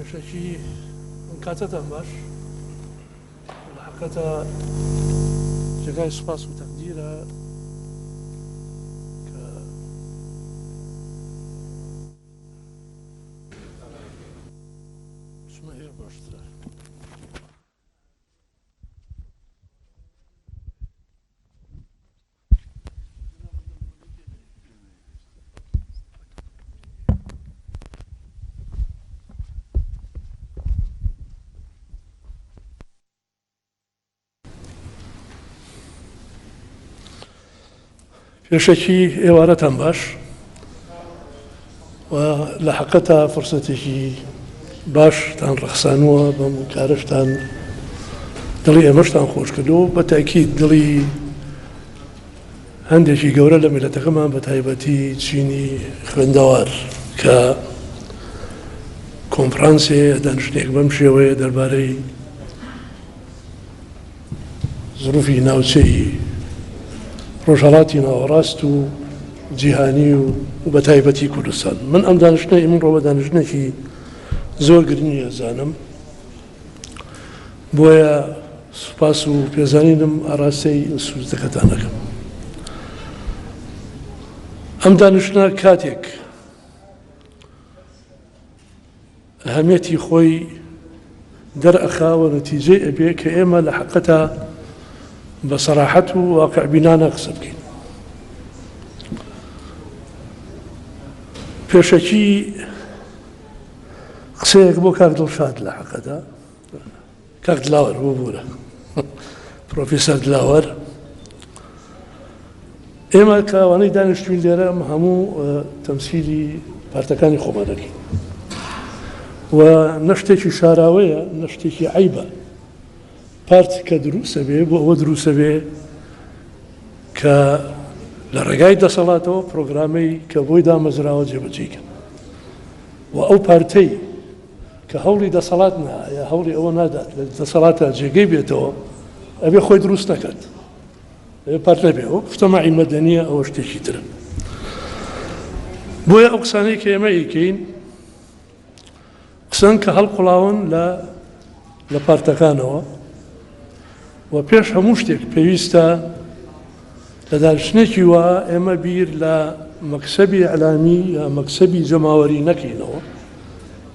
پێشەکی ئەم کاتەتان باش. لە حەقەتا جێگای سوپاس و تەقدیرە کە چمە هێر باشترە. پێشەکی ئێوارەتان باش و لە حەقەتا فرسەتێکی باشتان ڕەخسانووە بەم کارەشتان دڵی ئێمەشتان خۆش کردو بە تاکید دڵی هەندێکی گەورە لە میلەتەکەمان بە تایبەتی چینی خوێندەوار کە کۆنفرانسێ دانیشتێک بەم شێوەیە دەربارەی زروفی ناوچەی ڕۆژهەڵاتی ناوەڕاست و جیهانی و بە تایبەتی کوردستان. من ئەم دانیشتنەی ئیمڕۆ بە دانیشتنێکی زۆر گرنگی ئەزانم، بۆیە سوپاس و پێزانینم ئاراستەی ئینستیتوتەکەتان ئەکەم. ئەم دانیشتنە کاتێک ئەهەمیەتی خۆی دەرئەخا و نەتیجەی ئەبێ کە ئێمە لە حەقەتا بە سەراحەت و واقعبینانە قسە بکەین. پێشەکی قسەیەک بۆ کاک دڵشاد لە حەقەدا کاک دلاوەر ببوورە پرۆفیسەر دلاوەر ئێمە کە ئەوانەی دانیشتوین لێرە هەموو تەمسیلی پارتەکانی خۆمان دەکەین و نەشتێکی شاراوەیە نەشتێکی عیبە پارت کە دروستە بێ بۆ ئەوە دروستە بێ کە لە ڕێگای دەسەڵاتەوە پرۆگرامەی کە بۆی دامەزراوە جێبەجێکەن و ئەو پارتەی کە هەوڵی دەسەڵات نا یا هەوڵی ئەوە نادات لە دەسەڵاتە جێگەی بێتەوە ئەبێ خۆی دروست نەکات ئەبێ پارت نەبێ ئەوە مجتەمەعی مەدەنیە ئەوە شتێکی ترە بۆیە ئەو قسانەی کە ئێمە ئەیکەین قسەن کە هەڵقوڵاون لە لە پارتەکانەوە و پێش هەموو شتێک پێویستە لە دانیشتنێکی وا ئێمە بیر لە مەکسەبی ئیعلامی یا مەکسەبی جەماوەری نەکەینەوە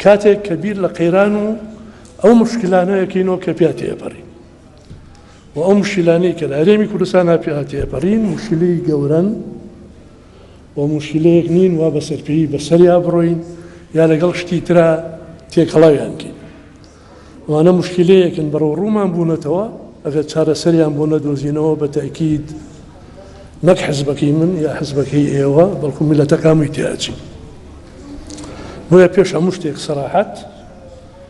کاتێک کە بیر لە قەیران و ئەو مشکلانە یەکەینەوە کە پیا تێپەڕین و ئەو مشکلانەی کە لە هەرێمی کوردستان پیا تێپەڕین مشکلی گەورەن و مشکلەیەک نین وا بەسەرپێی بەسەریا بڕۆین یا لەگەڵ شتی ترا تێکەڵاویان کەین. ئەوانە موشکیلەیەکن بەرەوڕوومان بوونەتەوە، ئەگەر چارەسەریان بۆ نەدۆزینەوە بە تەئکید نەک حزبەکەی من یا حزبەکەی ئێوە بەڵکو میللەتەکە هەمووی تێئەچین. بۆیە پێش هەموو شتێک سەراحەت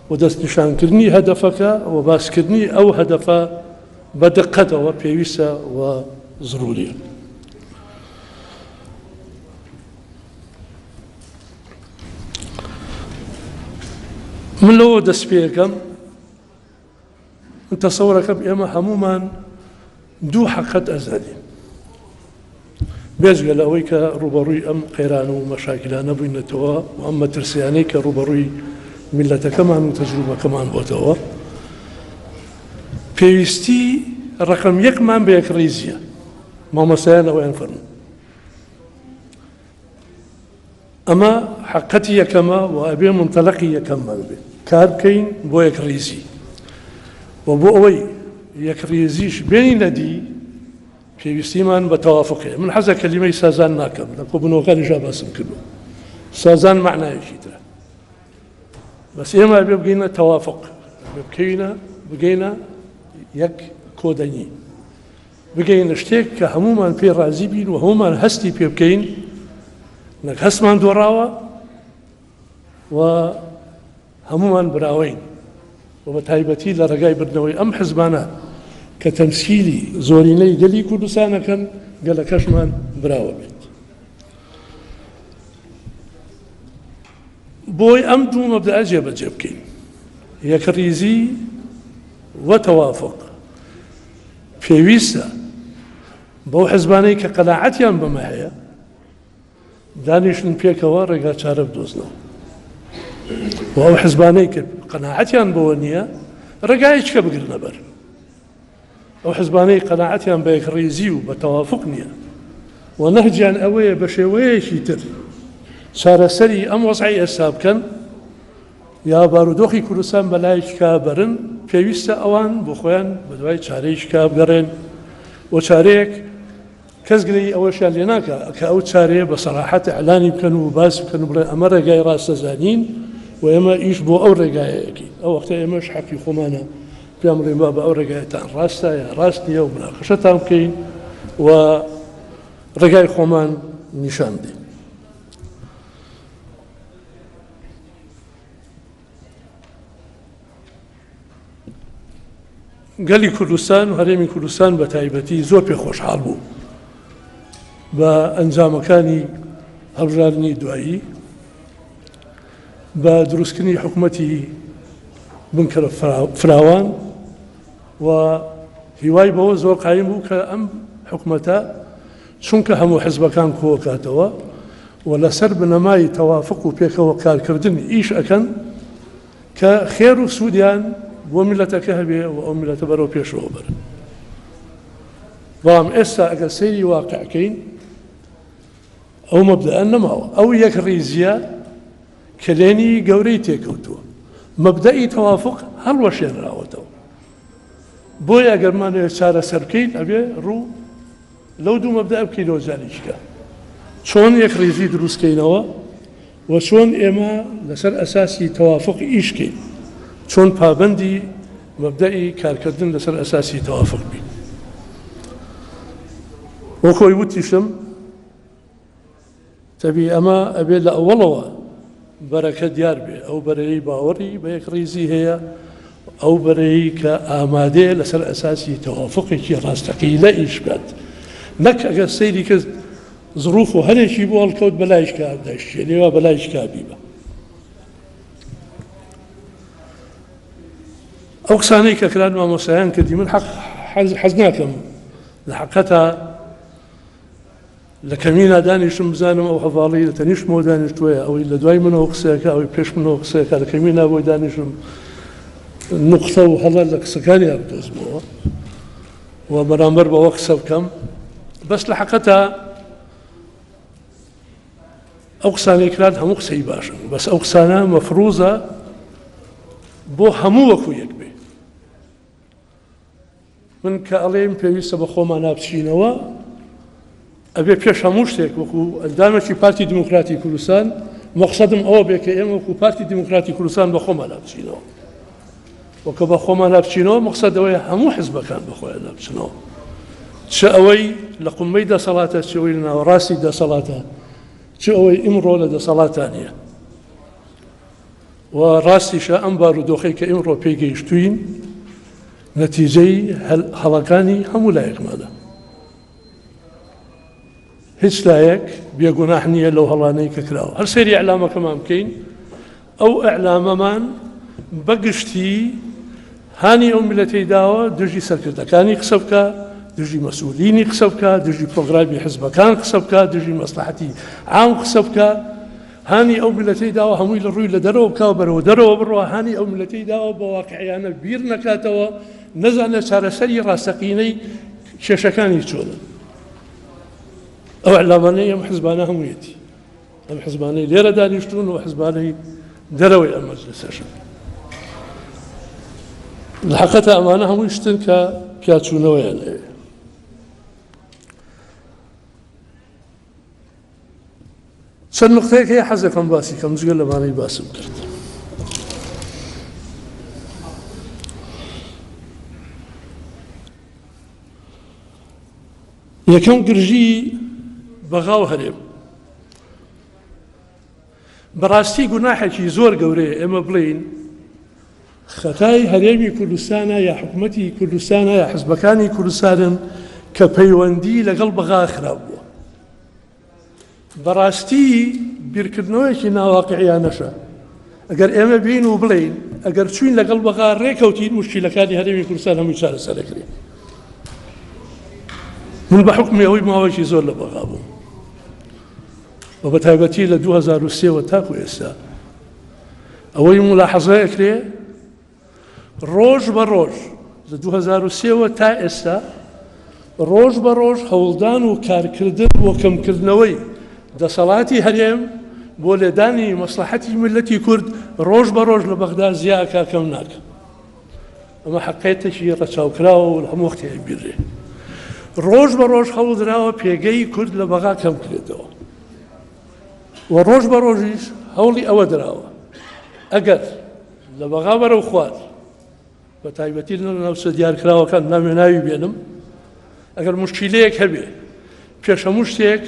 و دەستنیشانکردنی هەدەفەکە و باسکردنی ئەو هەدەفە بە دقەتەوە پێویستە و زروریە. من لەوە دەست پێەکەم من تەسەوەرەکەم ئێمە هەمومان دوو حەقەت ئەزانین بێجگە لە ئەوەی کە ڕوبەڕووی ئەم قەیران و مەشاکلانە بووینەتەوە و ئەم مەترسیانەی کە ڕوبەڕووی میلەتەکەمان و تەجروبەکەمان بۆتەوە پێویستی ڕقم یەکمان بە یەکڕیزیە مامۆستایان ئەوەیان فەرموو ئەمە حەقەتی یەکەمە و ئەبێ مونتەلەقی یەکەممان بێت کار بکەین بۆ یەکڕیزی و بۆ ئەوەی یەکڕیزیش بێنینە دی پێویستیمان بە تەوافق هەیە. من حەزە کەلیمەی سازان ناکەم، لە کۆبوونەوەکانیشا باسم کردووە. سازان مەعنایەکی ترە. بەس ئێمە ئەبێ بگەینە تەوافق، ئەبێ بکەوینە بگەینە یەک کۆدەنگی. بگەینە شتێک کە هەموومان پێی ڕازی بین و هەموومان هەستی پێ بکەین نەک هەستمان دۆڕاوە و هەموومان براوەین و بە تایبەتی لە ڕێگای بردنەوەی ئەم حزبانە کە تەمسیلی زۆرینەی گەلی کوردستانەکەن گەلەکەشمان براوە بێت. بۆی ئەم دوو مەبدەئە جێبەجێ بکەین یەکڕیزی و تەوافق پێویستە بەو حزبانەی کە قەناعەتیان بەمە هەیە دانیشن پێکەوە ڕێگا چارە بدۆزنەوە. و ئەو حزبانەی کە قەناعەتیان بەوە نییە ڕێگایەکی کە بگرنە بەر. ئەو حزبانەی قەناعەتیان بە یەکڕیزی و بە تەوافوق نییە و نەهجیان ئەوەیە بە شێوەیەکی تر چارەسەری ئەم وەزعەی ئێستا بکەن یا بارودۆخی کوردستان بە لایەکی کا بەرن، پێویستە ئەوان بۆ خۆیان بەدوای چارەیەکی کا بگەڕێن و چارەیەک کەس گلەیی ئەوەشیان لێ ناکا کە ئەو چارەیە بە سەراحەت ئیعلانی بکەن و باس بکەن و بڵێن ئەمە ڕێگای ڕاستە زانین و ئێمە ئیش بۆ ئەو ڕێگایە ئەکەین. ئەو وەختە ئێمەش حەقی خۆمانە پێیان بڵێین بابە ئەو ڕێگایەتان ڕاستە یا ڕاست نییە و مناقەشەتان بکەین و ڕێگای خۆمان نیشان بدەین. گەلی کوردستان و هەرێمی کوردستان بە تایبەتی زۆر پێ خۆشحاڵ بوو بە ئەنجامەکانی هەڵبژاردنی دوایی بە دروستکردنی حکوومەتی بنکەرە فراوان و هیوای بەوە زۆر قایم بوو کە ئەم حکوومەتە چونکە هەموو حزبەکان کۆکاتەوە و لەسەر بنەمای تەوافق و پێکەوە کارکردن ئیش ئەکەن کە خێر و سوودیان بۆ میللەتەکە هەبێ و ئەو میللەتە بەرەو پێشەوە بەرن. بەڵام ئێستا ئەگەر سەیری واقع کەین ئەو مەبدەئە نەماوە، ئەو یەکڕیزییە کەلێنی گەورەی تێکەوتووە، مەبدەئی تەوافق هەڵوەشێنراوەتەوە. بۆیە ئەگەر بمانەوێت چارەسەر بکەین ئەبێ ڕوو لەو دوو مەبدەئە بکەینەوە جارێکی کە چۆن یەکڕیزی دروست کەینەوە و چۆن ئێمە لەسەر ئەساسی تەوافق ئیش کەین، چۆن پابەندی مەبدەئی کارکردن لەسەر ئەساسی تەوافق بین. وەک خۆی وتیشم تەبی ئەمە ئەبێ لە ئەوەڵەوە بەرەکە دیار بێ، ئەو بەرەیەی باوەڕی بە یەکڕیزی هەیە، ئەو بەرەیەی کە ئامادەیە لەسەر ئەساسی تەوافقێکی ڕاستەقینە ئیش بکات، نەک ئەگەر سەیری کرد زڕوف و هەرێکی بۆ هەڵکەوت بەلایش کا دایشکێنێ و بەلایش کا بیبە. ئەو قسانەی کە کران مامۆستایان کردی من حەق حەز ناکەم لە حەقەتا لە کەمینا دانیشتم بزانم ئەو هەڤاڵەی لە تەنیشتمەوە دانیشتووە ئەوەی لە دوای منەوە قسەکە ئەوەی پێش منەوە قسەکە لە کەمینا بۆی دانیشم نوقتە و هەڵە لە قسەکانیان بدۆزمەوە و بەرامبەر بەوە قسە بکەم بەس لە حەقەتا ئەو قسانەی کران هەموو قسەی باشن بەس ئەو قسانە مەفروزە بۆ هەموو وەکو یەک بێ من کە ئەڵێم پێویستە بە خۆمانا بچینەوە ئەبێ پێش هەموو شتێک وەکو ئەندامێکی پارتی دیموکراتی کوردستان مەقسەدم ئەوە بێ کە ئێمە وەکو پارتی دیموکراتی کوردستان بە خۆمانا بچینەوە وەکە بە خۆمانا بچینەوە مەقسەد ئەوەیە هەموو حزبەکان بە خۆیاندا بچنەوە چ ئەوەی لە قومەی دەسەڵاتە چ ئەوەی لە ناوەڕاستی دەسەڵاتە چ ئەوەی ئیمڕۆ لە دەسەڵاتە نییە و ڕاستیشە ئەم بارودۆخەی کە ئیمڕۆ پێی گەیشتووین نەتیجەی هەڵەکانی هەموو لایەکمانە. هیچ لایەک بێگوناح نییە لەو هەڵانەی کە کراوە. هەر سەیری ئیعلامەکەمان بکەین، ئەو ئیعلامەمان بەگشتی هانی ئەو میللەتەی داوە دژی سەرکردەکانی قسە بکا، دژی مەسئولینی قسە بکا، دژی پرۆگرامی حزبەکان قسە بکا، دژی مەسلحەتی عام قسە بکا. هانی ئەو میللەتەی داوە هەمووی لە ڕووی لە دەرەوە بکا و بەرەوە دەرەوە بڕوا، هانی ئەو میللەتەی داوە بە واقعیانە بیر نەکاتەوە، نەزانێت چارەسەری ڕاستەقینەی کێشەکانی چۆنە. ئەو ئیعلامانەی ئەم حزبانە هەموویەتی، ئەم حزبانەی لێرە دانیشتوون و حزبانەی دەرەوەی ئەم مەجلسەشن. لە حەقەتا ئەمانە هەمووی شتن کە پیاچوونەوەیان ئەوێ. چەند نوقتەیەک هەیە حەز دەکەم باسی کەم جگە لەمانەی باسم کرد. یەکەم گرژی بەغا و هەرێم بەڕاستی گوناحێکی زۆر گەورەیە ئێمە بڵێین خەتای هەرێمی کوردستانە یا حکوومەتی کوردستانە یا حزبەکانی کوردستانن کە پەیوەندی لەگەڵ بەغا خراپ بووە بەڕاستی بیرکردنەوەیەکی ناواقعیانەشە ئەگەر ئێمە بین و بڵێین ئەگەر چوین لەگەڵ بەغا ڕێکەوتین مشکیلەکانی هەرێمی کوردستان هەمووی چارەسەر دەکرێت من بە حکمی ئەوەی ماوەیەکی زۆر لە بەغا بووم و بە تایبەتی لە 2023 وە تاکو ئێستا. ئەوەی مولاحەزە ئەکرێ ڕۆژ بە ڕۆژ لە 2003 وە تا ئێستا ڕۆژ بە ڕۆژ هەوڵدان و کارکردن بۆ کەمکردنەوەی دەسەڵاتی هەرێم بۆ لێدانی مەسلحەتی میللەتی کورد ڕۆژ بە ڕۆژ لە بەغدا زیاکا کەم ناکە. ئەمە حەقیقەتێکی ڕەچاوکراوە و لە هەموو وەختێ ئەبینرێ. ڕۆژ بە ڕۆژ هەوڵدراوە پێگەی کورد لە بەغا کەم کرێتەوە و ڕۆژ بە ڕۆژیش هەوڵی ئەوە دراوە ئەگەر لە بەغا بەرەو خوار بە تایبەتی لە ناوچە دیارکراوەکان ناوێ ناوی بێنم ئەگەر مشکیلەیەک هەبێ پێش هەموو شتێک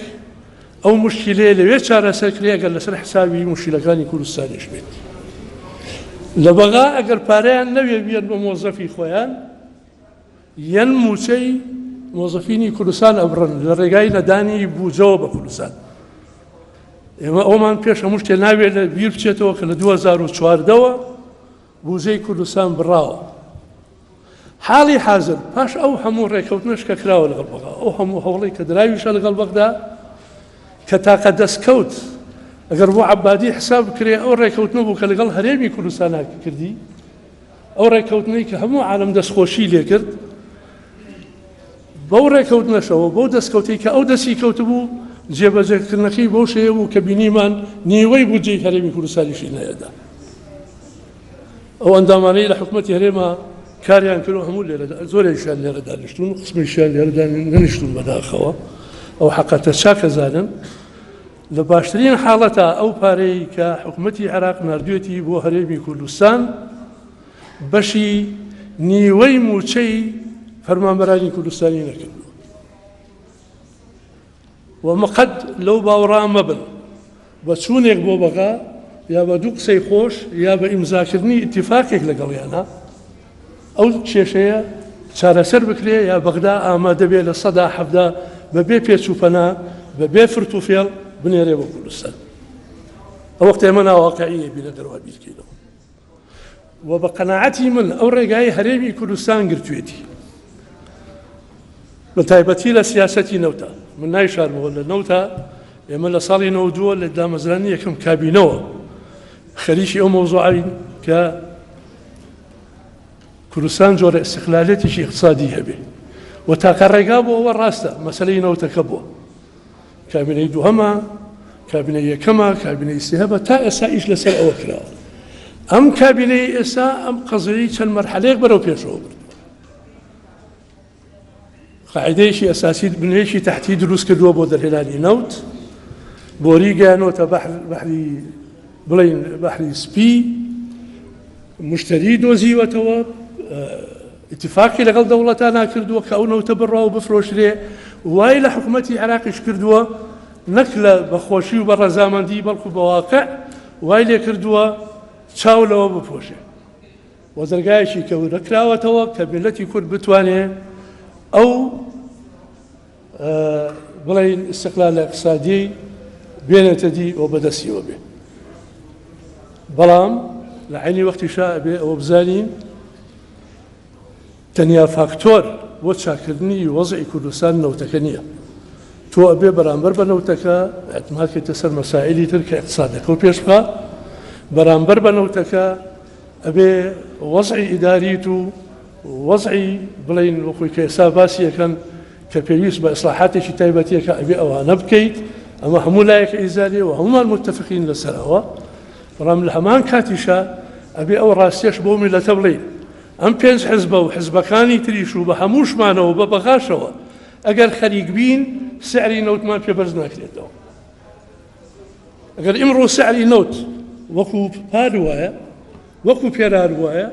ئەو مشکیلەیە لەوێ چارەسەر کرێ ئەگەر لەسەر حسابی مشکیلەکانی کوردستانیش بێت لە بەغا ئەگەر پارەیان نەوێ بیەن بە مۆزەفی خۆیان یەن موچەی مۆزەفینی کوردستان ئەبڕن لە ڕێگای نەدانی بوجەوە بە کوردستان ئێمە ئەومان پێش هەموو شتێ ناوێت لە بیر بچێتەوە کە لە 2014ەوە بوجەی کوردستان بڕاوە. حاڵی حازر پاش ئەو هەموو ڕێکەوتنەش کە کراوە لەگەڵ بەغا، ئەو هەموو هەوڵەی کە دراویشە لەگەڵ بەغدا کە تاقە دەستکەوت ئەگەر بۆ عەبادی حساب بکرێ ئەو ڕێکەوتنە بوو کە لەگەڵ هەرێمی کوردستان کردی، ئەو ڕێکەوتنەی کە هەموو عالەم دەستخۆشی لێکرد، بەو ڕێکەوتنەشەوە بەو دەستکەوتەی کە ئەو دەستی کەوتبوو جێبەجێکردنەکەی بەو شێوە بوو کە بینیمان نیوەی بودجەی هەرێمی کوردستانیشی نەیەدا. ئەو ئەندامانەی لە حکومەتی هەرێما کاریان کرد و هەموو لێرە زۆرێکیان لێرە دانیشتون و قسمێکیان لێرە نەنیشتون بەداخەوە ئەو حەقەتە چاکەزانن لە باشترین حاڵەتا ئەو پارەی کە حکومەتی عێراق ناردوێتی بۆ هەرێمی کوردستان بەشی نیوەی مووچەی فەرمانبەرانی کوردستانی نەکردووە و مقەت لەو باوەڕا مەبن بە چوونێک بۆ بەغا یا بە دوو قسەی خۆش یا بە ئیمزاکردنی ئیتیفاقێک لەگەڵیانە ئەو کێشەیە چارەسەر بکرێ یا بەغدا ئامادە بێ 70% بە بێ پێچ و پەنا بە بێ فرت و فێڵ بنێرێ بۆ کوردستان. ئەو وەختە ئێمە ناواقعیە بینە دەروا بیرکەینەوە. و بە قەناعەتی من ئەو ڕێگای هەرێمی کوردستان گرتوێتی بە تایبەتی لە سیاسەتی نەوتە من نایشارمەوە لە نەوتە ئێمە لە ساڵی 92 لە دامەزرانی یەکەم کابینەوە خەریکی ئەو مەوزوعین کە کوردستان جۆرە ئیستقلالێتێکی اقتصادی هەبێ و تاکە ڕێگا بۆ ئەوە ڕاستە مەسلەی نەوتەکە بووە کابینەی دووهەمە، کابینەی یەکەمە، کابینەی سێهەمە، تا ئێستا ئیش لەسەر ئەوە کراوە. ئەم کابینەی ئێستا ئەم قەزیەی چەند مەرحەلەیەک بەرەو پێشەوە بردووە. قاعدەیەکی ئەساسی بنەیەکی تەحتی دروست کردووە بۆ دەرهێنانی نەوت، بۆری گەیانۆتە بەحر بەحری بڵێین بەحری سپی، مشتری دۆزیوەتەوە، ئیتیفاقی لەگەڵ دەوڵەتانا کردووە کە ئەو نەوتە بڕا و بفرۆشرێ، وای لە حکومەتی عێراقیش کردووە نەک لە بە خۆشی و بە ڕەزامەندی بەڵکو بە واقع وای لێ کردووە چاو لەوە بپۆشێ و دەرگایەکی گەورە کراوەتەوە کە میللەتی کورد بتوانێ ئەو بڵێین ئیستقلال اقتصادیەی بێنێتە دی و بەدەستیەوە بێ. بەڵام لە عەینی وەختیشا ئەبێ ئەوە بزانین تەنیا فاکتۆر بۆ چاکردنی وەزعی کوردستان نەوتەکە نییە. تۆ ئەبێ بەرامبەر بە نەوتەکە اعتماد کەیتە سەر مەسائلی تر کە اقتصادەکە و پێش بخا، بەرامبەر بە نەوتەکە ئەبێ وەزعی ئیداریت و وەزعی بڵێین وەکوی کە ئێستا باسی ئەکەن کە پێویست بە ئیسلاحاتێکی تایبەتیەکە ئەبێ ئەوانە بکەیت ئەمە هەموو لایەک ئەیزانێ و هەمومان متفقین لەسەر ئەوە بەڵام لە هەمان کاتیشا ئەبێ ئەو ڕاستیەش بۆ میلەتە بڵێین ئەم پێنج حزبە و حزبەکانی تریش و بە هەمووشمانەوە بە بەغاشەوە ئەگەر خەریک بین سعری نەوتمان پێ بەرز ناکرێتەوە ئەگەر ئیمڕۆ سعری نەوت وەکو پار وایە وەکو پێرار وایە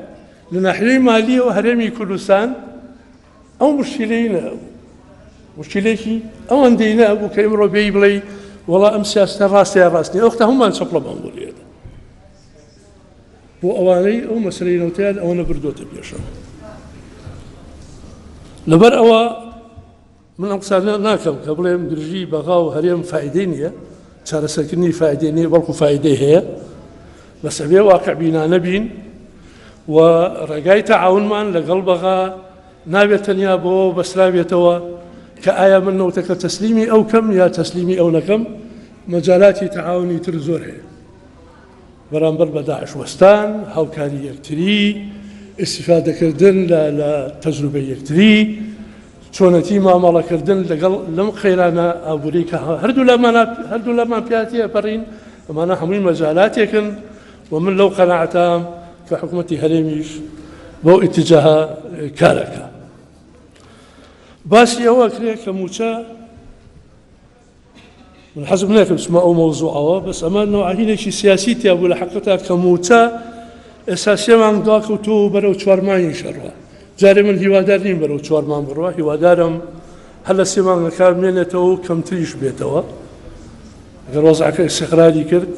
لە ناحیەی مالیەوە هەرێمی کوردستان ئەو مشکلەی نەبوو مشکلێکی ئەوەندەی نەبوو کە ئیمڕۆ بێی بڵێ وەڵا ئەم سیاستە ڕاستە یا ڕاست نییە ئەوختە هەمومان چەپڵەمان بۆ لێدا بۆ ئەوانەی ئەو مەسلەی نەوتیان ئەوە نەبردۆتە پێشەوە لەبەر ئەوە من ئەم قسانە ناکەم کە بڵێم گرژی بەغا و هەرێم فایدەی نییە، چارەسەرکردنی فایدەی نییە، بەڵکو فایدەی هەیە، بەس ئەبێ واقعبینانە بین و ڕێگای تەعاونمان لەگەڵ بەغا نابێت تەنیا بۆ بەسرابێتەوە کە ئایا من نەوتەکە تەسلیمی ئەو کەم یا تەسلیمی ئەو نەکەم، مەجالاتی تەعاونی تر زۆر هەیە. بەرامبەر بە داعش وەستان، هاوکاری یەکتری، ئیستیفادەکردن لە لە تەجروبەی یەکتری، چۆنەتی مامەڵەکردن لەگەڵ لەم قەیرانە ئابووری کە هەردوولامان هەردوولامان پیا تێپەڕین، ئەمانە هەمووی مەجالاتێکن و من لەو قەناعەتام کە حکوومەتی هەرێمیش بەو ئیتیجاهە کارەکە. باسی ئەوە کرێ کە مووچە من حەزم ناکەم بچمە ئەو مەوزوعەوە، بەس ئەمە نەوعەهینێکی سیاسی تیا بوو لە حەقیقەتا کە مووچە ئێستا سێ مانگ دواکەوتووە و بەرەو چوار مانگیش ئەڕوا. جارێ من هیوادار نیم بەرەو چوار مانگ بڕوا، هیوادارم هەر لە سێ مانگەکە بمێنێتەوە و کەمتریش بێتەوە. ئەگەر وەزعەکە ئیستیقراری کرد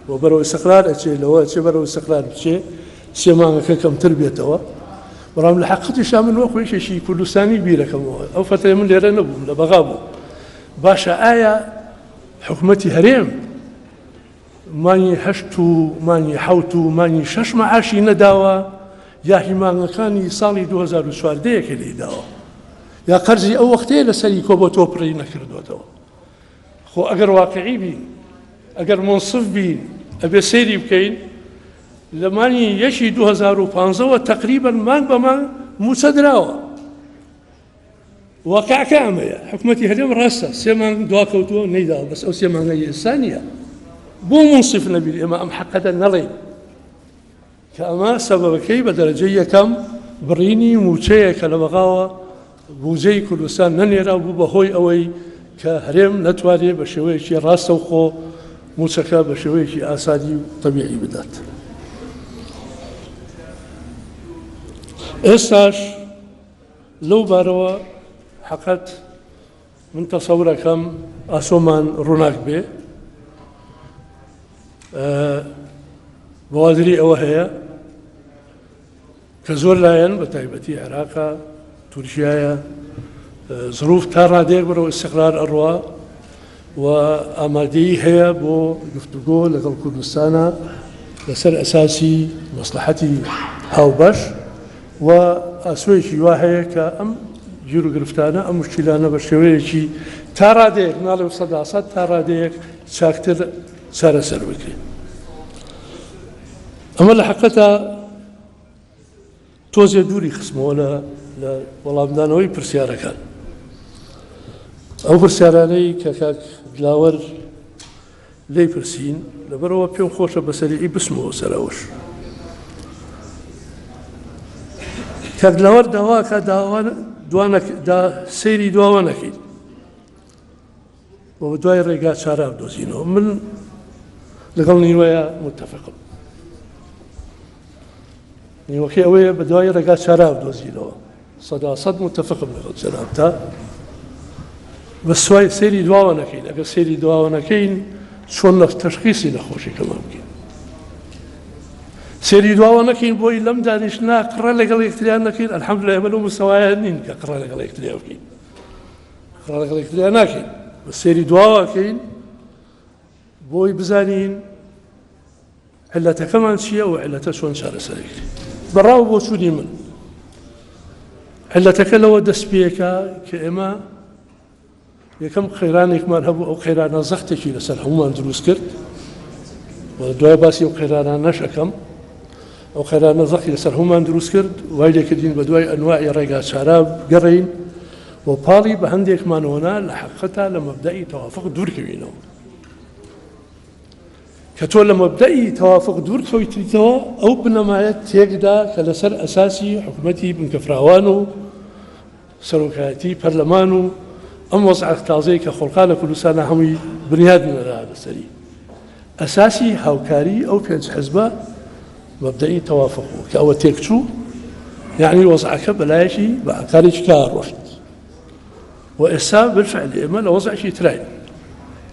و بەرەو ئیستیقرار ئەچێ، لەوە ئەچێ بەرەو ئیستیقرار بچێ، سێ مانگەکە کەمتر بێتەوە. بەڵام لە حەقیقەتیشا من وەکو یەکێکی کوردستانی بیرەکەمەوە، ئەو فەترەیە من لێرە نەبووم، لە بەغا بووم. باشە ئایا حکومەتی هەرێم مانگی هەشت و مانگی حەوت و مانگی شەش مەعاشی نەداوە یا هی مانگەکانی ساڵی 2014 کە لێی داوە یا قەرزی ئەو وەختەیە لەسەری کۆ بۆ تۆ پڕی نەکردوێتەوە؟ خۆ ئەگەر واقعی بین، ئەگەر منصف بین، ئەبێ سەیری بکەین لە مانگی یەکی 2015ەوە تقریبا مانگ بە مانگ موچە دراوە. واقعەکە ئەمەیە، حکومەتی هەرێم ڕاستە سێ مانگ دواکەوتووە نەیداوە، بەس ئەو سێ مانگەی ئێستا نییە. بۆ مونسیف نەبین ئێمە ئەم حەقەتە نەڵێین کە ئەمە سەبەبەکەی بە دەرەجەی یەکەم بڕینی مووچەیە کە لە بەغاوە بوجەی کوردستان نەنێرا بوو بە هۆی ئەوەی کە هەرێم نەتوانێت بە شێوەیەکی ڕاستەوخۆ مووچەکە بە شێوەیەکی ئاسانی و تەبیعی بدات. ئێستاش لەو بارەوە حەقەت من تەسەورەکەم ئاسۆمان ڕووناک بێ، بەوادری ئەوە هەیە کە زۆر لایەن بە تایبەتی عێراقە، تورکیایە، زروف تا ڕادەیەک بەرەو ئیستقرار ئەڕوا و ئامادەیی هەیە بۆ گفتوگۆ لەگەڵ کوردستانە لەسەر ئەساسی مەسلحەتی هاوبەش و ئاسۆیەکی وا هەیە کە ئەم گیروگرفتانە، ئەم مشکیلانە بە شێوەیەکی تا ڕادەیەک، ناڵێم سەدا سەد، تا ڕادەیەک چاکتر چارەسەر بکرێت. ئەمە لە حەقەتا تۆزێ دووری خستمەوە لە لە وەڵامدانەوەی پرسیارەکان. ئەو پرسیارانەی کە کاک دلاوەر لێی پرسین، لەبەرئەوە پێم خۆشە بە سەریعی بچمەوە سەر ئەوەش. کاک دلاوەر داوا کە داوا دا سەیری دواوە نەکەین و بە دوای ڕێگا چارە بدۆزینەوە. من لەگەڵ نیوەیە متفقم. نیوەکەی ئەوەیە بە دوای ڕێگا چارە بدۆزینەوە. سەدا سەد متفقم لەگەڵ جەنابتا. بە سوای سەیری دواوە نەکەین. ئەگەر سەیری دواوە نەکەین چۆن لە تەشخیسی نەخۆشیەکەمان بکەین؟ سەیری دواوە نەکەین بۆی لەم دانیشتنا قڕە لەگەڵ یەکتریان نەکەین. الحمدلله ئێمە لەو مستەوایە نین کە قڕە لەگەڵ یەکتریان بکەین، قڕە لەگەڵ یەکتریان ناکەین، بە سەیری دواوە کەین بۆی بزانین علەتەکەمان چییە و علەتە چۆن چارەسەرەکرێت. بەڕاو بۆچوونی من علەتەکە لەوە دەست پێکە کە ئێمە یەکەم قەیرانێکمان هەبوو، ئەو قەیرانە زەختێکی لەسەر هەمومان دروست کرد و دوای باسی ئەو قەیرانە نەشەکەم. ئەو قەیرانە زەختی لەسەر هەمومان دروست کرد، وای لێکردین بە دوای ئەنواعی ڕێگا چارە گەڕێین و پاڵی بە هەندێکمانەوەنا لە حەقیقەتا لە مەبدەئی تەوافق دوورکەوینەوە. کە تۆ لە مەبدەئی تەوافق دوور کەوتیتەوە، ئەو بنەمایە تێکدا کە لەسەر ئەساسی حکومەتی بنکەفراوان و سەرۆکایەتی پەرلەمان و ئەم وەزعە تازەی کە خۆڵقا لە کوردستانە هەمووی بنیاد نرا لەسەری ئەساسی هاوکاری ئەو پێنج حزبە مەبدەئی تەوافق بوو. کە ئەوە تێکچوو یعنی وەزعەکە بەلایەکی بە ئاکارێکی کا ڕۆشت و ئێستا بالفعل ئێمە لە وەزعێکی تراین.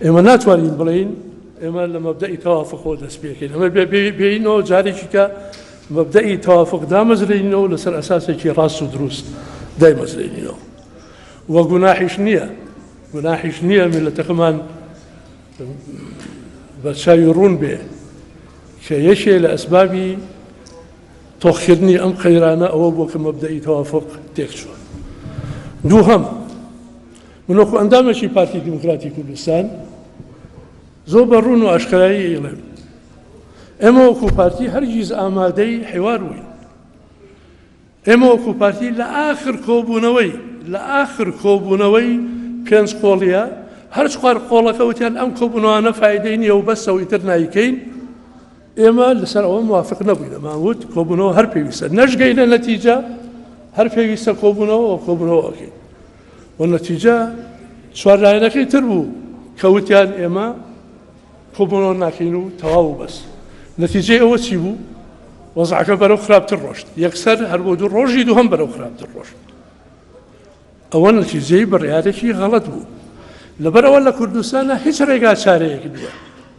ئێمە ناتوانین بڵێین ئێمە لە مەبدەئی تەوافقەوە دەست پێکەین، ئەمە بێینەوە جارێکی کە مەبدەئی تەوافق دامەزرێنینەوە لەسەر ئەساسێکی ڕاست و دروست دایمەزرێنینەوە. و گوناحیش نییە، گوناحیش نییە میللەتەکەمان بە چاوی ڕوون بێ کە یەکێ لە ئەسبابی تۆخکردنی ئەم قەیرانە ئەوە بووە کە مەبدەئی تەوافق تێکچووە. دووهەم، من وەکو ئەندامێکی پارتی دیموکراتی کوردستان زۆر بە ڕوون و ئاشکرایی ئەیڵێم. ئێمە وەکو پارتی هەرگیز ئامادەی حیوار بووین. ئێمە وەکو پارتی لە ئاخر کۆبوونەوەی لە ئاخر کۆبوونەوەی پێنج قۆڵیە هەر چوار قۆڵەکە وتیان ئەم کۆبوونەوانە فایدەی نییە و بەسە و ئیتر نایکەین ئێمە لەسەر ئەوە موافق نەبووین ئەمان وت کۆبوونەوە هەر پێویستە نەشگەینە نەتیجە هەر پێویستە کۆبوونەوە و کۆبوونەوە ئەکەین و نەتیجە چوار لایەنەکەی تر بوو کە وتیان ئێمە کۆبوونەوە ناکەین و تەواو و بەس. نەتیجەی ئەوە چی بوو؟ وەزعەکە بەرەو خراپتر ڕۆشت. یەکسەر هەر بۆ دوو ڕۆژی دووهەم بەرەو خراپتر ڕۆشت. ئەوە نەتیجەی بڕیارێکی غەڵەت بوو. لەبەرئەوە لە کوردستانە هیچ ڕێگا چارەیەک نییە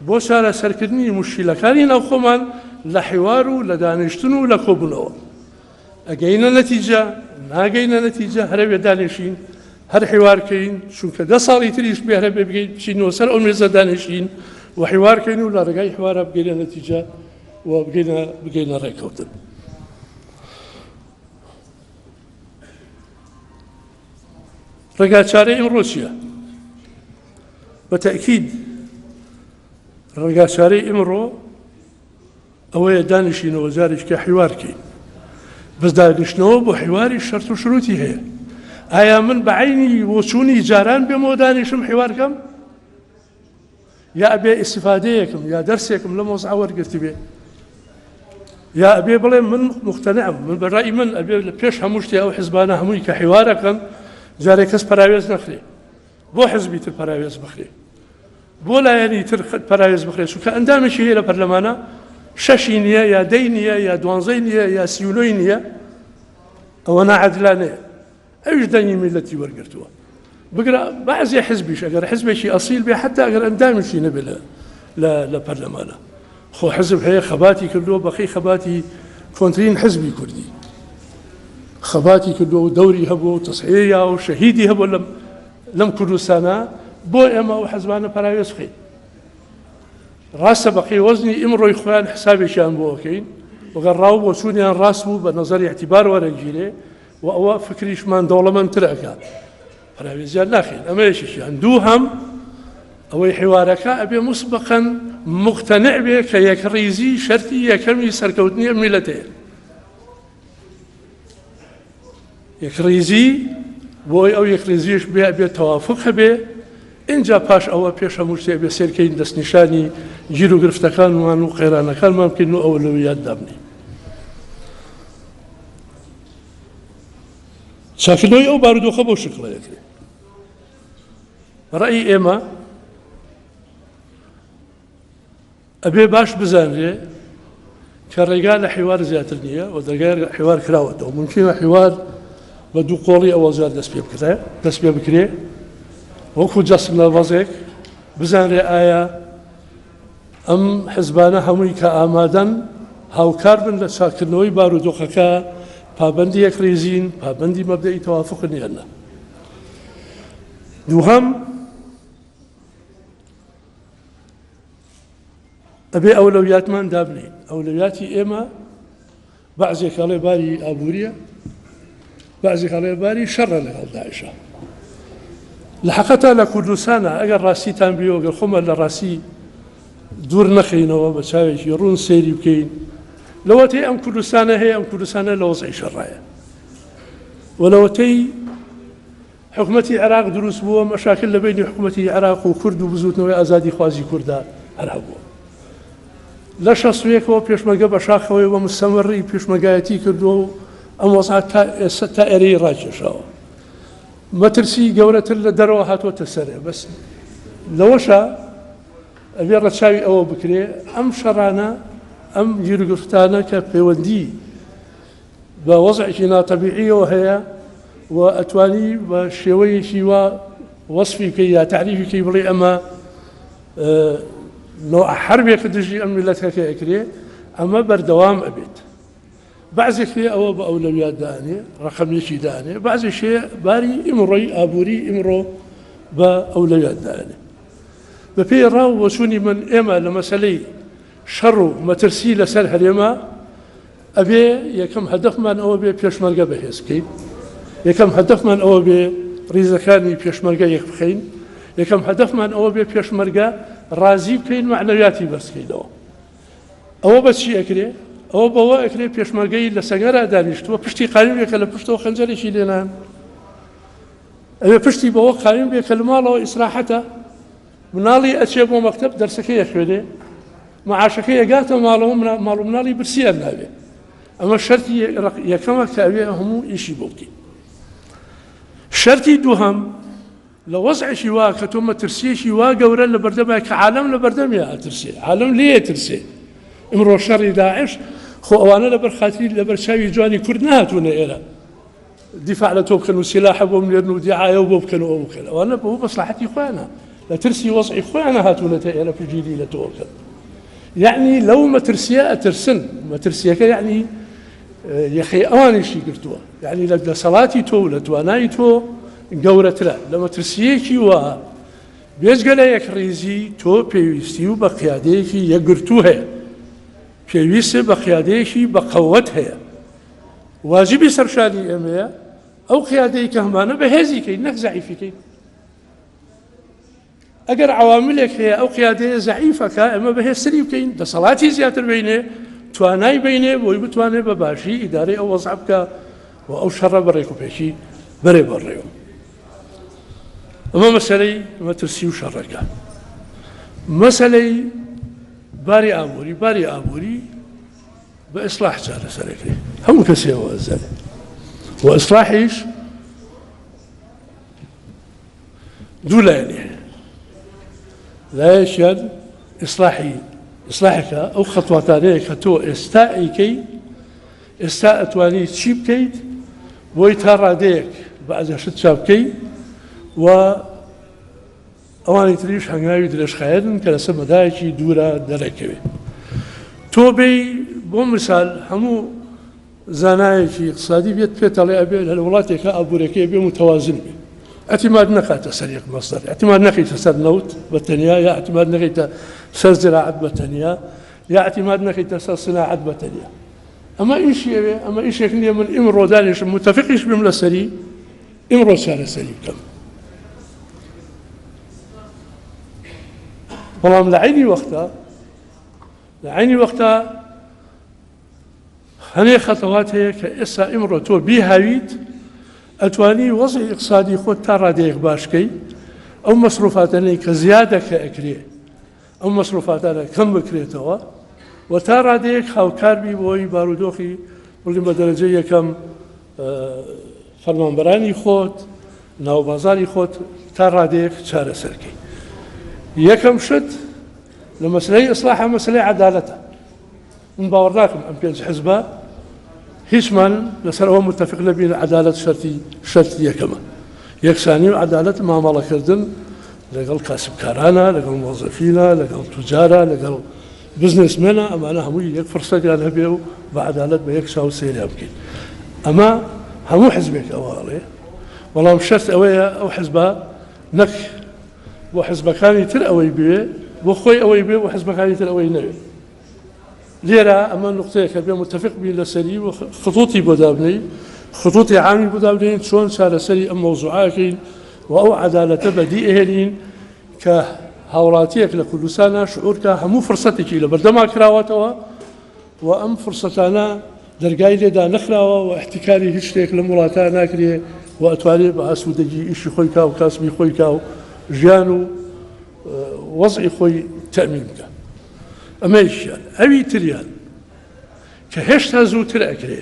بۆ چارەسەرکردنی موشکیلەکانی ناوخۆمان لە حیوار و لە دانیشتن و لە کۆبوونەوە. ئەگەینە نەتیجە ناگەینە نەتیجە هەرەوێ دانیشین هەر حیوارکەین چونکە دە ساڵی تریش بێ هەرە بێ بگەین بچینەوە سەر ئەو مێزە دانیشین و حیوارکەین و لە ڕێگای حوارە بگەینە نەتیجە و بگەینە بگەینە ڕێککەوتن. ڕێگا چارەی ئمڕۆ چییە؟ بە تەئکید ڕێگا چارەی ئمڕۆ ئەوەیە دانیشینەوە جارێکیکە حیوار کەین بەس دانیشتنەوە بۆ حیواری شەرت و شروتی هەیە ئایا من بە عینی بۆچوونی جاران بێمەوە دانیشم حیوار کەم یا ئەبێ ئیسفادەیەکم یا دەرسێکم لە مۆزع وەرگرتی بێ یا ئەبێ بڵێ من مختنعم من بەڕای من ئەبێ لە پێش هەموو شتێ ئەو حزبانە هەمووی کە حیوارەکەن جارێک کەس پەراوێز نەخرێ بۆ حزبی تر پەراوێز بخرێ بۆ لایەنی تر پەراوێز بخرێت چونکە ئەندامێکی هەیە لە پەرلەمانە شەشی نییە یا دەی نییە یا دوانزەی نییە یا سیونۆی نییە ئەوە ناعادلانەیە ئەویش دەنگی میلەتی وەرگرتووە بگرە بەعزێ حزبیش ئەگەر حزبێکی ئەسیل بێ حتا ئەگەر ئەندامێکی نەبێت لە لە پەرلەمانە خۆ حزب هەیە خەباتی کردووە بەقەی خەباتی کۆنترین حزبی کوردی خەباتی کردووە و دەوری هەبووە و تەسحیە و شەهیدی هەبوو لەم لەم کوردستانە بۆ ئێمە ئەو حەزبانە پەراوێز بخەین ڕاستە بەقەی وەزنی ئیمڕۆی خۆیان حسابێکیان بۆ ئەکەین وەگەر ڕاو بۆچوونیان ڕاست بوو بە نەزەری اعتبار وەرەگیرێ و ئەوە فکریشمان دەوڵەمەندتر ئەکات پەراوێزیان ناخەین ئەمە یەکێکیان دووهەم ئەوەی حیوارەکە ئەبێ مسبقا مقتنع بێ کە یەکڕیزی شەرتی یەکەمی سەرکەوتنی ئەم میلەتەیە یەکڕیزی بۆی ئەو یەکڕیزیش بێ ئەبێت تەوافق هەبێ اینجا پاش ئەوە پێش هەموو شتێ بێ سێرکەین دەستنیشانی گیر و گرفتەکانمان و قەیرانەکانمان بکەین و ئەولەویات دابنین چاکردنەوەی ئەو بارودۆخە بەو شکڵە دەکرێت. ڕەئی ئێمە ئەبێ باش بزانرێ کە ڕێگا لە حیوار زیاتر نییە و دەرگای حیوار کراوەتەوە ممکنە حیوار بە دوو قۆڵی ئەوە زیاد دەست پێ بکرێ دەست پێ بکرێ وەکو جەسم لە وەزێک بزانرێ ئایا ئەم حزبانە هەمووی کە ئامادەن هاوکار بن لە چاککردنەوەی بارودۆخەکە، پابەندی یەکڕیزین، پابەندی مەبدەئی تەوافقن یان نا. دووهەم، ئەبێ ئەولەویاتمان دابنێین. ئەولەویاتی ئێمە بەعزێک ئەڵێ باری ئابووریە، بەعزێک ئەڵێ باری شەڕە لەگەڵ داعشە. لە حەقەتا لە کوردستانە ئەگەر ڕاستیتان بێ و گەر خۆمان لە ڕاستی دوور نەخەینەوە بە چاوێکی ڕوون سەیری بکەین لەوەتەی ئەم کوردستانە هەیە ئەم کوردستانە لە وەزعی شەڕایە و لەوەتەی حکومەتی عێراق دروست بووە، مەشاکل لە بەینی حکومەتی عێراق و کورد و بزووتنەوەی ئازادیخوازی کورددا هەر هەبووە. لە 61ەوە پێشمەرگە بە شاخەوەی بە مستەمەڕی پێشمەرگایەتی کردووە و ئەم وەزعە تا ئێستا تا ئێرەی ڕاکێشاوە. مەترسی گەورەتر لە دەرەوە هاتووەتە سەرێ بەس لەوەشا ئەبێ ڕەچاوی ئەوە بکرێ ئەم شەڕانە ئەم گیروگرفتانە کە پەیوەندی بە وەزعێکی ناتەبیعیەوە هەیە و ئەتوانی بە شێوەیەکی وا وەسفی بکەی یا تەعریفی بکەی بڵێ ئەمە نوع حربێکە دژی ئەم میللەتەکە ئەکرێ ئەمە بەردەوام ئەبێت بەعزێک هەیە ئەوە بە ئەولەویات دانێ ڕقم یەکی دانێ بەعزێک هەیە باری ئیمڕۆی ئابووری ئیمڕۆ بە ئەولەویات دانێ بەپێی ڕاو بۆچوونی من ئێمە لە مەسەلەی شەڕ و مەترسی لەسەر هەرێمە ئەبێ یەکەم هەدەفمان ئەوە بێ پێشمەرگە بەهێز بکەین، یەکەم هەدەفمان ئەوە بێ ڕیزەکانی پێشمەرگە یەک بخەین، یەکەم هەدەفمان ئەوە بێ پێشمەرگە ڕازی بکەین مەعنەویاتی بەرزکەینەوە. ئەوە بە چی ئەکرێ؟ ئەوە بەوە ئەکرێ پێشمەرگەی لە سەنگەرا دانیشتووە پشتی قایم بێ کە لە پشتەوە خەنجەرێکی لێنان، ئەوێ پشتی بەوە قایم بێ کە لە ماڵەوە ئیسراحەتە، مناڵی ئەچێ بۆ مەکتەب دەرسەکەی ئەخوێنێ، معاشەکەی ئەگاتە ماڵەوە ماڵ و مناڵی برسیان نابێ. ئەمە شەرتی یەکەمە کە ئەوێ هەموو ئیشی بۆ بکەین. شەرتی دووهەم لە وەزعێکی وا کە تۆ مەترسییەکی وا گەورە لە بەردەمای کە عالەم لە بەردەمیا ئەترسێ، عالەم لێی ئەترسێ. ئیمڕۆ شەڕی داعش خۆ ئەوانە لەبەر خاتری لەبەر چاوی جوانی کورد نەهاتوونە ئێرە دیفاع لە تۆ بکەن و سیلاحە بۆ بنێرن و دیعایە بۆ بکەن و ئەو بکەن. ئەوانە بۆ مەسلحەتی خۆیانە لە ترسی وەزعی خۆیانە هاتوونەتە ئێرە پشتگیری لە تۆ بکەن. یەعنی لەو مەترسییە ئەترسن. مەترسییەکە یەعنی یەخەی ئەوانیشی گرتووە، یەعنی لە دەسەڵاتی تۆ و لە توانای تۆ گەورەترە. لە مەترسییەکی وا بێجگە لە یەکڕیزی تۆ پێویستی و بە قیادەیەکی یەکگرتوو هەیە، پێویستت بە قیادەیەکی بە قەوەت هەیە. واجبی سەرشانی ئێمەیە ئەو قیادەی کە هەمانە بەهێزی کەین نەک زەعیفی کەین. ئەگەر عەواملێک هەیە ئەو قیادەیە زەعیفەکە ئێمە بەهێزتری بکەین، دەسەڵاتی زیاتر بینێ، توانای بینێ بۆی بتوانێت بە باشی ئیدارەی ئەو وەزع بکە و ئەو شەڕە بە ڕێکوپێکی بەرێ بەڕێوە. ئەمە مەسەلەی مەترسی و شەڕەکە. مەسەلەی باری ئابووری، باری ئابووری بە ئیسلاح چارەسەرەکرێ، هەموو کەسێ ئەوە ئەزانێ و ئیسلاحیش دوو لایەنی هەیە، لایەکیان ئیسلاحی ئیسلاحێکە ئەو خەتواتانەیە کە تۆ ئێستا ئەیکەی، ئێستا ئەتوانی چی بکەیت بۆی تا ڕادەیەک بەعزە شت چاپ بکەی و ئەوانی تریش هەنگاوی درێژخایەنن کە لەسەر مەدایەکی دوورە دەرەکەوێت. تۆ بێی بۆ مثال هەموو زانایەکی ئیقتسادی بێت پێت ئەڵێ ئەبێ لە وڵاتێکا ئابوورەکەی ئەبێ متەوازن بێ، ئیعتیماد نەکاتە سەر یەک مەسدەر، ئیعتیماد نەکەیتە سەر نەوت بە تەنیا، یا ئیعتیماد نەکەیتە سەر زراعەت بە تەنیا، یا ئیعتیماد نەکەیتە سەر سناعەت بە تەنیا. ئەمە ئیشی ئەوێ، ئەمە ئیشێک نییە من ئیمڕۆ دانیشم متەفقیش بم لەسەری ئیمڕۆ چارەسەری بکەم. بەڵام لە عەینی وەختە لە عەینی وەختە هەنێ خەتەوات هەیە کە ئێستا ئیمڕۆ تۆ بیهاویت ئەتوانی وەزعی ئیقتسادی خۆت تا ڕادەیەک باش کەی، ئەو مەسروفاتانەی کە زیادە کە ئەکرێ ئەو مەسروفاتانە کەم بکرێتەوە و تا ڕادەیەک هاوکار بی بۆی بارودۆخی بڵیم بە دەرەجەی یەکەم فەرمانبەرانی خۆت ناوبازاری خۆت تا ڕادەیەک چارەسەرکەی. یەکەم شت لە مەسلەی ئیسلاحە مەسلەی عەدالەتە. من باوەڕ ناکەم ئەم پێنج حزبە هیچمان لەسەر ئەوە متفق نەبین عەدالەت شەرتی شەرتی یەکەمە. یەکسانی و عەدالەت مامەڵەکردن لەگەڵ کاسبکارانە، لەگەڵ مۆزەفینە، لەگەڵ توجارە، لەگەڵ بزنسمێنە، ئەمانە هەمووی یەک فرسەتیان هەبێ و بە عەدالەت بە یەک چاو سەیریان بکەین. ئەمە هەموو حزبێک ئەوە ئەڵێ، بەڵام شەرت ئەوەیە ئەو حزبە نەک بۆ حزبەکانی تر ئەوەی بوێ، بۆ خۆی ئەوەی بوێ، بۆ حزبەکانی تر ئەوەی نەوێ. لێرە ئەمە نوقتەیەکە بێ متفق بین لەسەری و خطوطی بۆ دابنێین، خطوطی عامی بۆ دابنێین چۆن چارەسەری ئەم مەوزوعە ئەکەین و ئەو عەدالەتە بەدی ئەهێنین کە هاوڵاتیەک لە کوردستانا شعور کا هەموو فرسەتێکی لە بەردەما کراوەتەوە و ئەم فرسەتانە دەرگای لێدا نەخراوە و احتیکاری هیچ شتێک لەم وڵاتە ناکرێ و ئەتوانێ بە ئاسوودەگی ئیشی خۆی کا و کاسبی خۆی کا و ژیان و وەزعی خۆی تەئمین بکا. ئەمەیشیان ئەوی تریان کە هێشتا زووتر ئەکرێ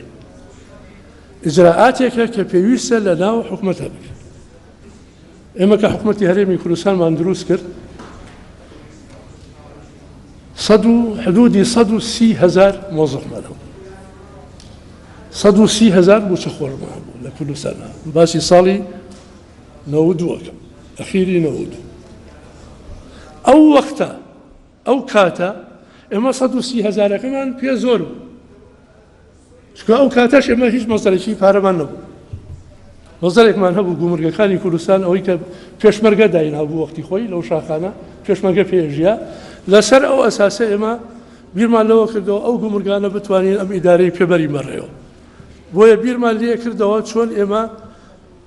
ئیجرائاتێکە کە پێویستە لە ناو حکومەتە بکرێت. ئێمە کە حکومەتی هەرێمی کوردستانمان دروست کرد سەد و حدودی 130 هەزار مۆزەفمان هەبوو، 130 هەزار مووچەخۆرمان هەبوو لە کوردستان. باسی ساڵی 92 ئەکەم، ئەخیری 92. ئەو وەختە ئەو کاتە ئێمە 130 هەزارەکەمان پێ زۆر بوو، چونکە ئەو کاتەش ئێمە هیچ مەسەلەکی پارەمان نەبوو. مەسەلێکمان هەبوو گومرگەکانی کوردستان، ئەوەی کە پێشمەرگە داینابوو وەختی خۆی لەو شاخانە پێشمەرگە پێژیا. لەسەر ئەو ئەساسە ئێمە بیرمان لەوە کردەوە ئەو گومرگانە بتوانین ئەم ئیدارەی پێبەری بەڕێوە. بۆیە بیرمان لێ کردەوە چۆن ئێمە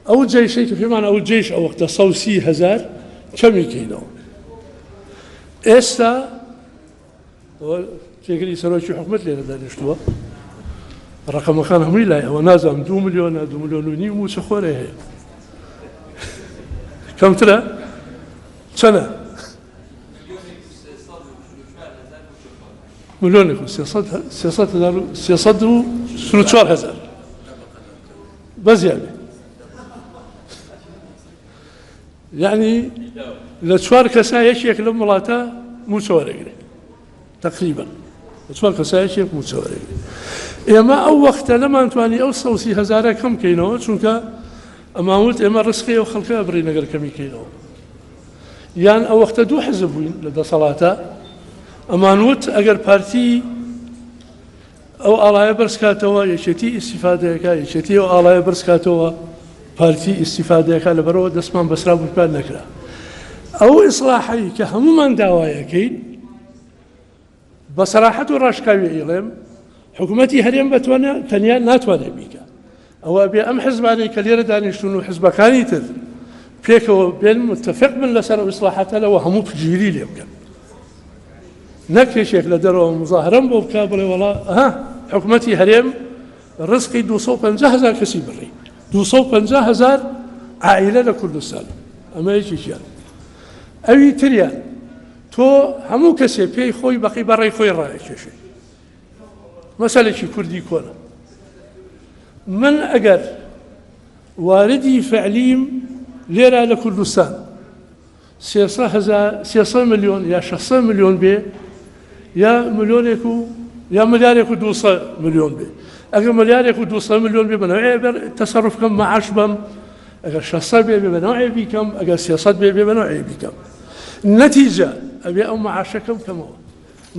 ئەو جەیشەی کە پێمان ئەو جەیش ئەو وەختە 130 هەزار کەمی کەینەوە. ئێستا ئەوە جێگری سەرۆکی حکومەت لێرە دانیشتووە، ڕەقەمەکان هەمووی لای ئەوە، نازانم دوو ملیۆنە، دوو ملیۆن و نیو مووچەخۆرێ هەیە، کەمترە چەنە؟ ملیۆنێک و سێسەد هەزار و 344 هەزار بەزیان بێ. یعنی لە چوار کەسا یەکێک لەم وڵاتە مووچە وەرەگرێ تقریبا لە چوار کەسا یەکێک مووچە وەرەگرێ. ئێمە ئەو وەختە نەمانتوانی ئەو 130 هەزارە کەم کەینەوە، چونکە ئەمانوت ئێمە ڕزقی ئەو خەڵکە ئەبڕین ئەگەر کەمی کەینەوە. یان ئەو وەختە دوو حزب بووین لە دەسەڵاتە، ئەمانوت ئەگەر پارتی ئەو ئاڵایە بەرزکاتەوە یەکێتی ئیسیفادەیەکە، یەکێتی ئەو ئاڵایە بەرزکاتەوە پارتی ئیسیفادەیەکە، لەبەرەوە دەستمان بەسرا بوو نەکرا. ئەو ئیسلاحەی کە هەمومان داوایەکەین بە سەراحەت و ڕاشکاوی ئەیڵێم، حکوومەتی هەرێم بەتوانێت تەنیا ناتوانێت بیکە. ئەوە بێ ئەم حزبانەی کە لێرە دانیشتون و حزبەکانی تر پێکەوە بێن متفق بن لەسەر ئەو ئیسلاحاتە، لەوە هەموو پشتگیری لێ بکەن، نەک یەکێک لە دەرەوە مزاهرەم بۆ بکە بڵێ وەڵا ها حکوومەتی هەرێم ڕزقی 250 هزار کەسی بڕی، 250 هزار عائلە لە کوردستان. ئەمە یەکێکیان. ئەوی تریان تۆ هەموو کەسێ پێی خۆی بەقی بەڕێی خۆی ڕایەکێشێ. مەسەلێکی کوردی کۆنە. من ئەگەر واردی فعلیم لێرە لە کوردستان 300 ملیۆن یا 600 ملیۆن بێ یا ملیۆنێک و یا ملیارێک و 200 ملیۆن بێ، ئەگەر ملیارێک و 200 ملیۆن بێ بەنەوەی تەسەڕف کەم معاش بەم، ئەگەر 600 بێ بێ بەنەوەی بیکەم، ئەگەر 300 بێ بێ بەنەوەی بیکەم. نەتیجە ئەبێ ئەو معاشەکەم کەمەوە،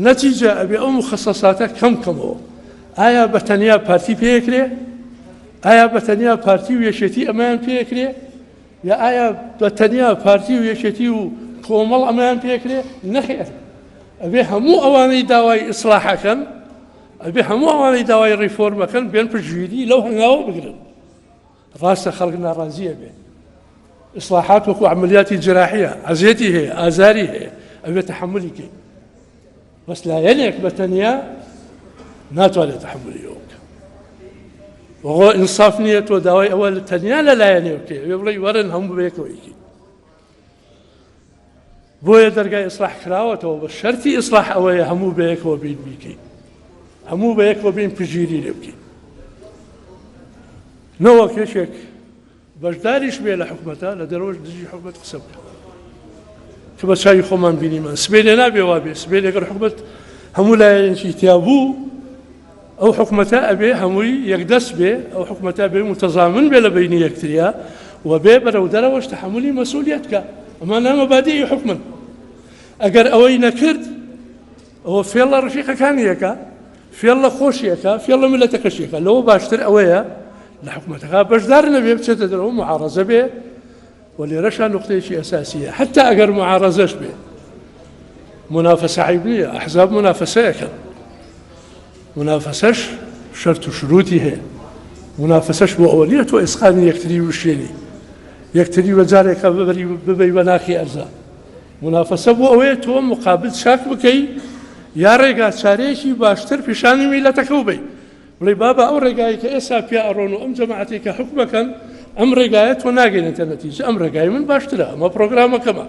نەتیجە ئەبێ ئەو مخەسەساتە کەم کەمەوە. ئایا بە تەنیا پارتی پێکرێ؟ ئایا بە تەنیا پارتی و یەکێتی ئەمەیان پێکرێ؟ یا ئایا بە تەنیا پارتی و یەکێتی و کۆمەڵ ئەمەیان پێکرێ؟ نەخێر، ئەبێ هەموو ئەوانەی داوای ئیسلاحەکەن، ئەبێ هەموو ئەوانەی داوای ڕیفۆرمەکەن بێن پشتگیری لەو هەنگاوە بگرن. ڕاستە خەڵک ناڕازیە بێ، ئیسلاحات وەکو عملیاتی جراحیە، ئەزیەتی هەیە، ئازاری هەیە، ئەبێ تەحملی کەین. بەس لایەنێک بە تەنیا ناتوانێت تەحملی ئەوە بکە. وەغۆ ئینساف نییە تۆ داوای ئەوە تەنیا لە لایەنێ بکەی، ئەوێ بڵێ وەرن هەموو بەیەکەوە یەکین. بۆیە دەرگای ئیسلاح کراوەتەوە، بە شەرتی ئیسلاح ئەوەیە هەموو بەیەکەوە بین بیکەین، هەموو بەیەکەوە بین پژیری لێ بکەین، نەوەک یەکێک بەشداریش بێ لە حکومەتە لە دەرەوەش دژی حکومەت قسە بکە کە بە چاوی خۆمان بینیمان. سبەینێ نابێ وا بێ، سبەینێ گەر حکومەت هەموو لایەنێکی تیا بوو، ئەو حکومەتە ئەبێ هەمووی یەکدەست بێ، ئەو حکومەتە بێ متەزامن بێ لە بینی یەکتریا و بێ بەرەو دەرەوەش تەحەمولی مەسئولیەت بکا. ئەمە مەبادیئی حکومن. ئەگەر ئەوەی نەکرد ئەوە فێڵ لە ڕەفیقەکانی یەکە، فێڵ لە خۆشیەکە، فێڵ لە میللەتەکەشیەکە. لەوە باشتر ئەوەیە لە حکومەتەکە بەشدار نەبێ، بچێتە دەرەوە معارەزە بێ. و لێرەشا نقطەیەکی ئەساسیە، حتا ئەگەر معارەزەش بێ منافەسە عیب نییە، ئەحزاب منافەسەیەکەن، منافەسەش شەرت و شروطی هەیە. منافەسەش بۆ ئەوە نییە تۆ ئیسقانی یەکتری وشێنی یەکتری بە جارێکە ببری ببەی بە ناخی ئەرزا. منافەسە بۆ ئەوەیە تۆ مقابل چاک بکەی یا ڕێگا چارەیەکی باشتر پیشانی میلەتەکە و بی، بڵێ بابا ئەو ڕێگایە کە ئێستا پیا ئەڕۆن و ئەم جەماعەتێک کە حکومەکەن ئەم ڕێگایە تۆ ناگەێنێتە نەتیجە، ئەم ڕێگای من باشترە، ئەمە پرۆگرامەکەمە.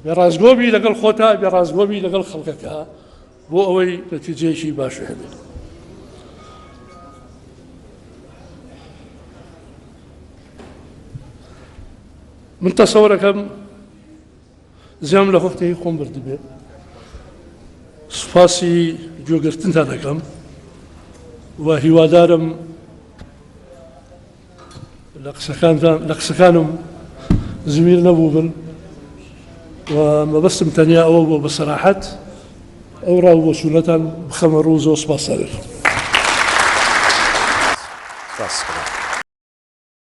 بێ ڕاستگۆبی لەگەڵ خۆتا، بێ ڕاستگۆبی لەگەڵ خەڵکەکە بۆ ئەوەی نەتیجەیەکی باش هەبێت. من تەسەوەرەکەم زیام لە وەختەی خۆم بردبێ. سوپاسی گوێگرتنتان دەکەم و هیوادارم لە قسەکانتان لە قسەکانم زمیر نەبوو بن و مەبەستم تەنیا ئەوە بۆ بە سەراحەت ئەو ڕاو بۆ چوونەتان بخەمە ڕوو. زۆر سپاس. سپاس.